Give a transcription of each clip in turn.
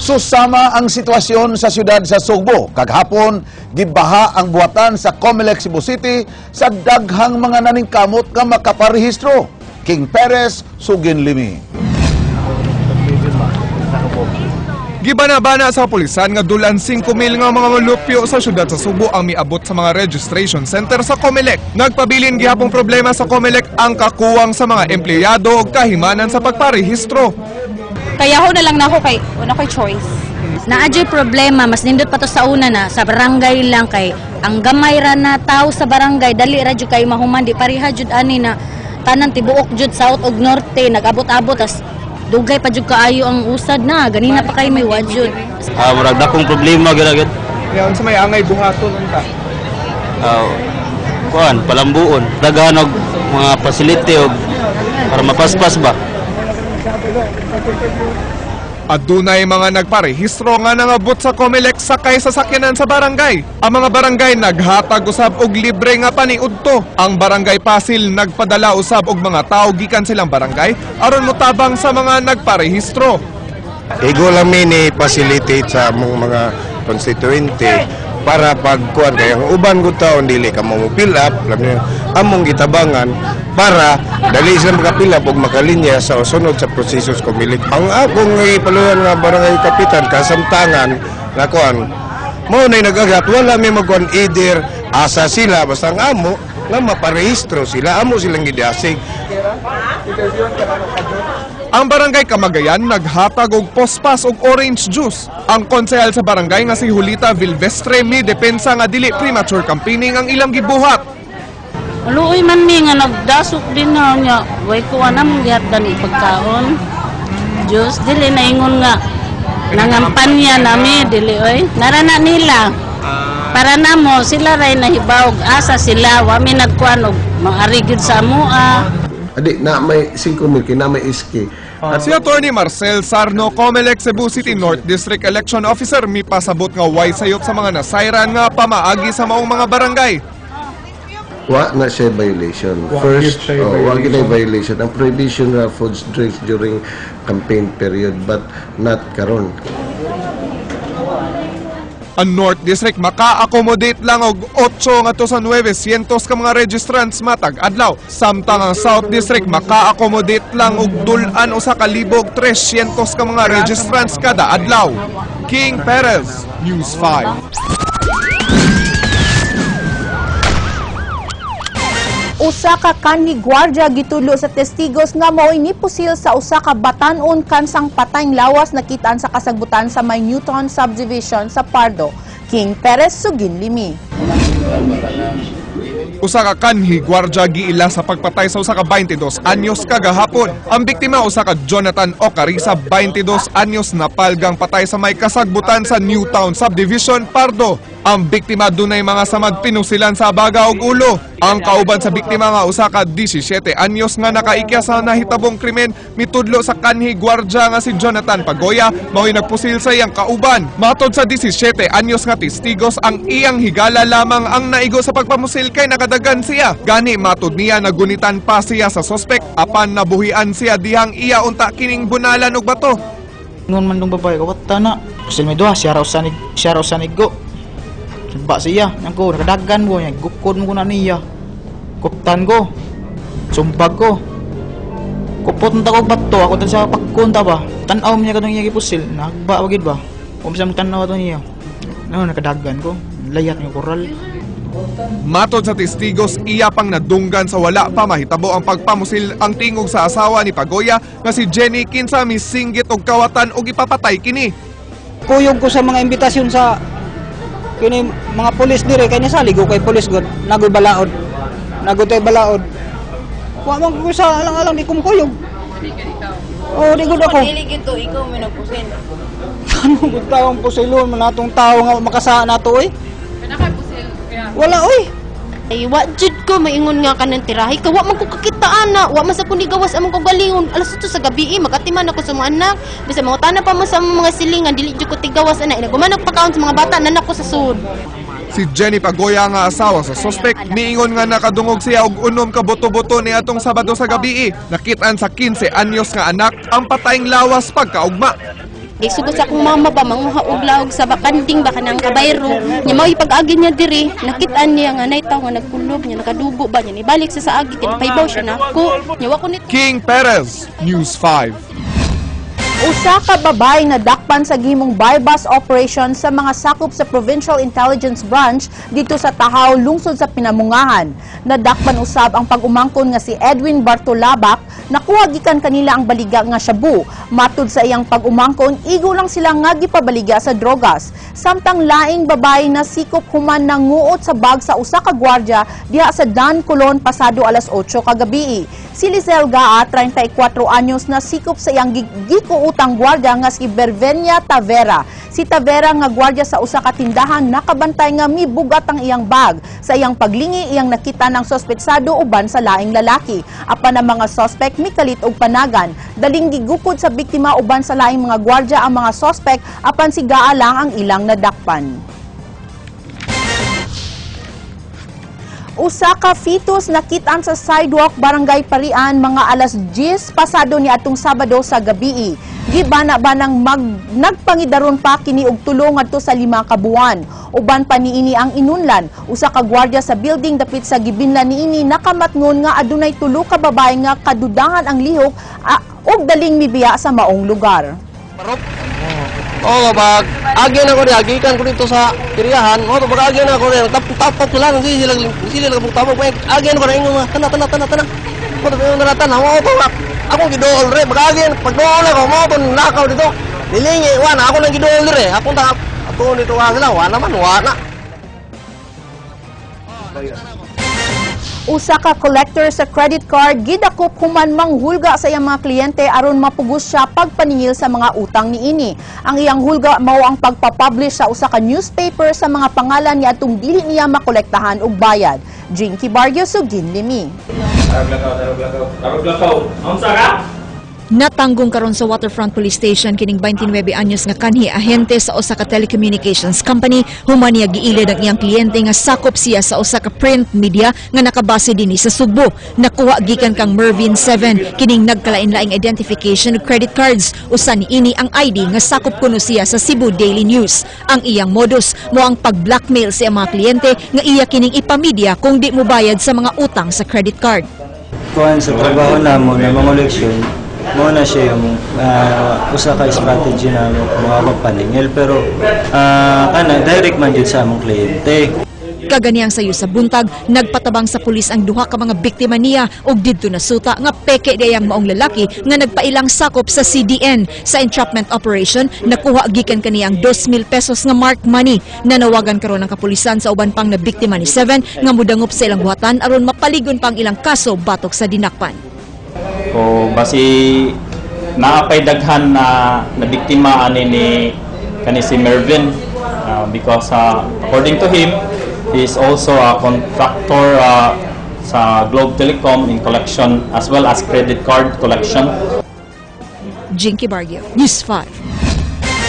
Susama ang sitwasyon sa siyudad sa Sugbo. Kaghapon, gibaha ang buhatan sa Comelec Cebu City sa daghang mga naningkamot nga makaparehistro. King Perez, Sugin Limi. Gibana-bana sa pulisan nga dulan 5,000 nga mga malupyo sa syudad sa Subo ang miabot sa mga registration center sa Comelec. Nagpabilin gihapong problema sa Comelec ang kakuwang sa mga empleyado ug kahimanan sa pagparehistro. Kaya ho na lang nako kay wala ko'y choice. Naa jud problema, mas nindot pa to sa una na sa barangay lang kay ang gamay ra na tao sa barangay dali ra jud kay mahuman, di pareha jud ani na tanan tibuok jud south ug norte nag-abot-abot tas dugay pa jud kaayo ang usad na ganina pa kay may wajud. Murag dakong problema gyud gyud. Yan sa may angay buhaton unta. Kuan palambuon, daghan og mga facility og para mapaspas ba. Adunay mga nagparehistro nga nangabot sa Comelec sakay sa sakyanan sa barangay. Ang mga barangay naghatag usab og libre nga paniudto. Ang Barangay Pasil nagpadala usab og mga tawo gikan silang barangay aron motabang sa mga nagparehistro. Igo lang mi ni facilitate sa among mga konstituente para pagkuan kay ang uban gud taon dili ka mo fill up, among gitabangan para dali sila maka-fill up ug makalinya sa sunod sa proseso sa Comelec. Ang akong ipaluyan nga barangay kapitan kasamtangan na kuan mao nay nagagat wala mi magkuan either asa sila, basta ang amo nga maparehistro sila, amo silang gidasig. Ang Barangay Kamagayan naghatag og pospas og orange juice. Ang konsehal sa barangay nga si Julita Vilvestre mi depensa nga dili premature campaigning ang ilang gibuhat. Luoy man mi nga nagdasok din na niya, way ko anam gihatdan pagkaon. Diyos, dili na ingon nga nangampanya nami, dili oy. Narana nila. Para namo sila ray nahibawog asa sila, wa mi nagkuan og maari gyud sa amoa. Adi na may 5,000 kay na may SK. At si Attorney Marcel Sarno, Comelec Cebu City North District Election Officer, mi pasabot nga way sayop sa mga nasayran nga pamaagi sa maong mga barangay. Wa na siya violation. First, wa gyud violation. Ang prohibition ra foods drinks during campaign period but not karon. Ang North District maka-accommodate lang og 8 ngadto sa 900 ka mga registrants matag adlaw. Samtang ang South District maka-accommodate lang og dul-an 1,300 ka mga registrants kada adlaw. King Perez, News 5. Usa ka kanhi gwardiya gitulo sa testigos nga mao'y nipusil sa usa ka batan-on kansang patayng lawas nakitaan sa kasagbutan sa may Newton Subdivision sa Pardo. King Perez, Sugin Limi. Usa ka kanhi gwardiya giila sa pagpatay sa usa ka 22 anyos kagahapon. Ang biktima usa ka Jonathan Ocarisa, 22 anyos, napalgang patay sa may kasagbutan sa Newtown Subdivision, Pardo. Ang biktima dunay mga samad pinusilan sa baga ug ulo. Ang kauban sa biktima nga usa ka 17 anyos nga nakaikya sa nahitabong krimen mitudlo sa kanhi gwardiya nga si Jonathan Pagoya mao'y nagpusil sa iyang kauban. Matod sa 17 anyos nga testigos, ang iyang higala lamang ang naigo sa pagpamusil kay nakadagan siya. Gani matod niya nagunitan pa siya sa sospek apan nabuhian siya dihang iya unta kining bunalan og bato. Ngon man dong babae kawata na. Pusil may duha siya raw sanig, siya raw sanig go. Ba siya, nang ko nakadagan mo niya, gukod mo ko na niya. Kuptan ko. Sumbag ko. Kupot na ko bato, ako tan sa pagkunta ba. Tan-aw niya kadtong iya gipusil, nagba wagid ba. Umpisa mo tan-aw ato niya. No, nakadagan ko. Layat nga koral. Matod sa testigos, iya pang nadunggan sa wala pa mahitabo ang pagpamusil ang tingog sa asawa ni Pagoya nga si Jenny kinsa misinggit og kawatan og ipapatay kini. Kuyog ko sa mga imbitasyon sa kini mga pulis dire kay nisalig ko kay pulis god nagoy balaod. Nagoy balaod. Wa man ko sa alang-alang di ko mukuyog. Oh, di gud ako. Dili gyud to ikaw may nagpusil. Ano gud tawang pusilon man natong tawo nga makasaan nato oy. Wala oy. Ay, wa jud ko maingon nga kanang tirahi ka wa man ko kakitaan na wa man sa kundi gawas among kagalingon alas 8 sa gabi magatiman ako sa mga anak bisan mga tana pa mo sa mga silingan dili jud ko tigawas ana inaguman nagpakaon sa mga bata nanak ko sa sud. Si Jenny Pagoya nga asawa sa sospek niingon nga nakadungog siya og unom ka boto-boto ni atong Sabado sa gabi. Nakitaan sa 15 anyos nga anak ang patayng lawas pagkaugma. Gisugot sa akong mama ba manguha og lahog sa bakanding ba kanang kabayro. Nya mao ipag-agi niya diri, nakitaan niya nga nay tawo nga nagkulob niya, nakadugo ba niya, nibalik sa agi kay napahibaw siya nako. Nya wa ko ni King Perez, News 5. Usa ka babae nadakpan sa gihimong buy-bust operation sa mga sakop sa Provincial Intelligence Branch dito sa Tahaw, lungsod sa Pinamungahan. Nadakpan usab ang pag-umangkon nga si Edwin Bartolabak. Nakuha gikan kanila ang baliga nga shabu. Matud sa iyang pag-umangkon, igo lang sila nga gipabaliga sa drogas. Samtang laing babae na sikop human nanguot sa bag sa usa ka gwardya diha sa Dan Colon pasado alas 8 kagabi. Si Lizelle Gaa, 34 anyos, na sikop sa iyang gikuutang gwardya nga si Bervenia Tavera. Si Tavera nga gwardya sa usa ka tindahan nakabantay nga mibugat ang iyang bag. Sa iyang paglingi, iyang nakita ng sospetsado uban sa laing lalaki. Apan ang mga sospek mikalit og panagan. Daling gigukod sa biktima uban sa laing mga gwardya ang mga sospek, apan si Gaa lang ang ilang nadakpan. Usa ka fetus nakitaan sa sidewalk, Barangay Parian, mga alas 10 pasado ni atong Sabado sa gabii. Gibana-banang nagpangidaron pa kini og tulo ngadto sa 5 ka buwan. Uban pa niini ang inunlan. Usa ka gwardiya sa building dapit sa gibinlan niini nakamatngon nga adunay tulo ka babae nga kadudahan ang lihok ug daling mibiya sa maong lugar. Oo, pag agyan ako rin, agikan ko dito sa tiriyahan, mo pag agyan ako rin, tapok sila, hindi sila, hindi sila tapok, agyan ko rin, mga tana, tana, tana, tana. Mo to yung tana, mo to, ako gidool re, pag agyan, pag dool ako, mo to nakaw dito. Nilingi, wana, ako nang gidool re, akong ta, ato dito wa sila, wana man, wana. Usa ka collector sa credit card gidakop human manghulga sa iyang mga kliyente aron mapugos siya pagpaningil sa mga utang niini. Ang iyang hulga mao ang pagpa-publish sa usa ka newspaper sa mga pangalan niadtong dili niya makolektahan og bayad. Jinky Barrio, Sugin Limi. Natanggong karon sa Waterfront Police Station kining 29 anyos nga kanhi ahente sa usa ka telecommunications company human niya giilid ang iyang kliyente nga sakop siya sa usa ka print media nga nakabase dinhi sa Sugbo. Nakuha gikan kang Mervin 7 kining nagkalain-laing identification ug credit cards. Usa niini ang ID nga sakop kuno siya sa Cebu Daily News. Ang iyang modus mo ang pag-blackmail sa iyang mga kliyente nga iya kining ipamidya kung di mobayad sa mga utang sa credit card. Kuan sa trabaho namo na mga koleksyon, mo na siya yung usa ka strategy na mga pagpaningil, pero ana direct man jud sa among kliyente. Kaganiyang sayo sa buntag, nagpatabang sa pulis ang duha ka mga biktima niya ug didto nasuta nga peke dayang maong lalaki nga nagpailang sakop sa CDN. Sa entrapment operation, nakuha gikan kaniya ang 2,000 pesos nga mark money. Nanawagan karon ang kapulisan sa uban pang nabiktima ni Seven nga mudangop sa ilang buhatan aron mapaligon pang ilang kaso batok sa dinakpan. O basi naapay daghan na nabiktima ani ni kani si Mervin, because according to him, he is also a contractor sa Globe Telecom in collection as well as credit card collection. Jinky Barrio, News 5.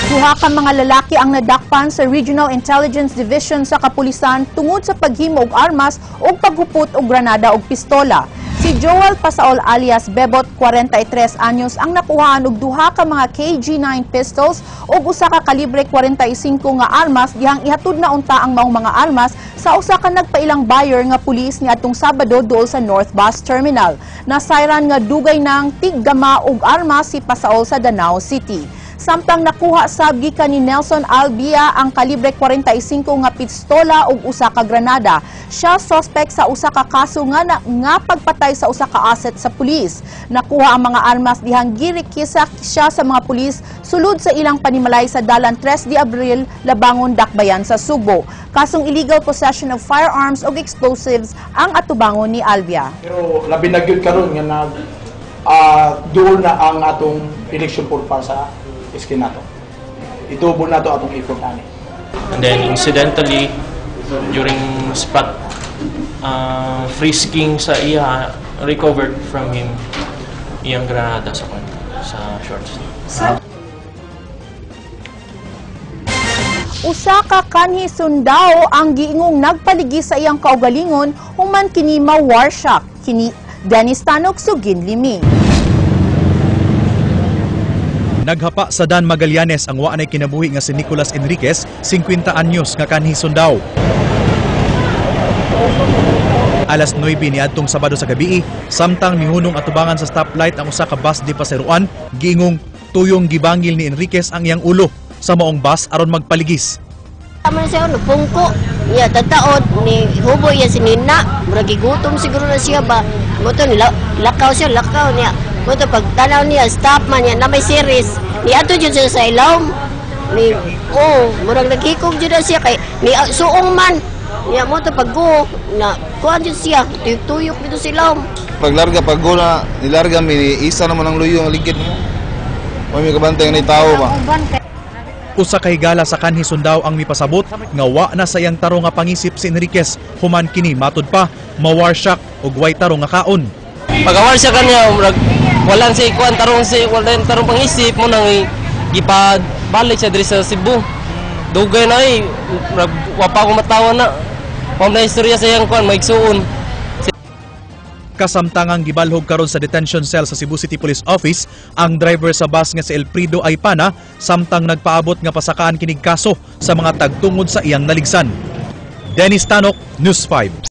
Duha ka mga lalaki ang nadakpan sa Regional Intelligence Division sa kapulisan tungod sa paghimo og armas ug paghupot og granada og pistola. Si Joel Pasaol alias Bebot, 43 anyos, ang nakuhaan og duha ka mga KG9 pistols ug usa ka kalibre 45 nga armas dihang ihatod na unta ang maong mga armas sa usa ka nagpailang buyer nga pulis niadtong Sabado duol sa North Bus Terminal. Nasayran nga dugay nang tiggama og armas si Pasaol sa Danao City. Samtang nakuha sab gikan ni Nelson Albia ang kalibre 45 nga pistola ug usa ka granada. Siya suspect sa usa ka kaso nga pagpatay sa usa ka asset sa pulis. Nakuha ang mga armas dihang girekisa siya sa mga pulis sulod sa ilang panimalay sa dalan 3 de Abril, Labangon, Dakbayan sa Sugbo. Kasong illegal possession of firearms ug explosives ang atubangon ni Albia. Pero labi na gyud karon nga nag duol na ang atong election purpose sa skin nato. Idouble nato atong effort ani. And then incidentally, during spot frisking sa iya, recovered from him iyang granada sa shorts. Usa ka kanhi sundao ang giingong nagpaligi sa iyang kaugalingon human kini ma-war shock. Kini Dennis Tanok, Sugin Limi. Naghapa sa Dan Magallanes ang wa nay kinabuhi nga si Nicolas Enriquez, 50 anyos, nga kanhi sundao. Alas 9 niadtong Sabado sa gabi, samtang mihunong atubangan sa stoplight ang usa ka bus di paseruan, giingong tuyong gibangil ni Enriquez ang iyang ulo sa maong bus aron magpaligis. Tama na siya, nagpungko. Niya, tataod, ni hubo iya si Nina. Murag gigutom siguro na siya ba. Mo to, lakaw siya, lakaw niya. Mo to, pag tanaw niya, stop man niya, na may series. Ni ato dyan siya sa ilawom. Ni, oh, murag naghikog dyan na siya. Kay, ni suong man. Niya mo to, pag go, na, kuhan dyan siya. Tuyok-tuyok dito sa ilawom. Paglarga, pag go na, nilarga mi, isa naman ang luyo ang ligid mo. May kabantay nga ni tao ba? Usa ka higala sa kanhi sundao ang mipasabot nga wa na sa iyang tarong nga pangisip si Enriquez human kini matud pa mawar shock ug way tarong nga kaon. Pag-awar siya kanya, murag walang si kuan tarong si walang tarong pangisip mo nang gipabalik siya diri sa Cebu. Dugay na eh, murag wa pa ako matawa na. Wa na istorya sa iyang kuan maigsuon. Kasamtangang gibalhog karon sa detention cell sa Cebu City Police Office ang driver sa bus nga si Elfrido Aypana samtang nagpaabot nga pasakaan kinig kaso sa mga tagtungod sa iyang naligsan. Dennis Tanok, News 5.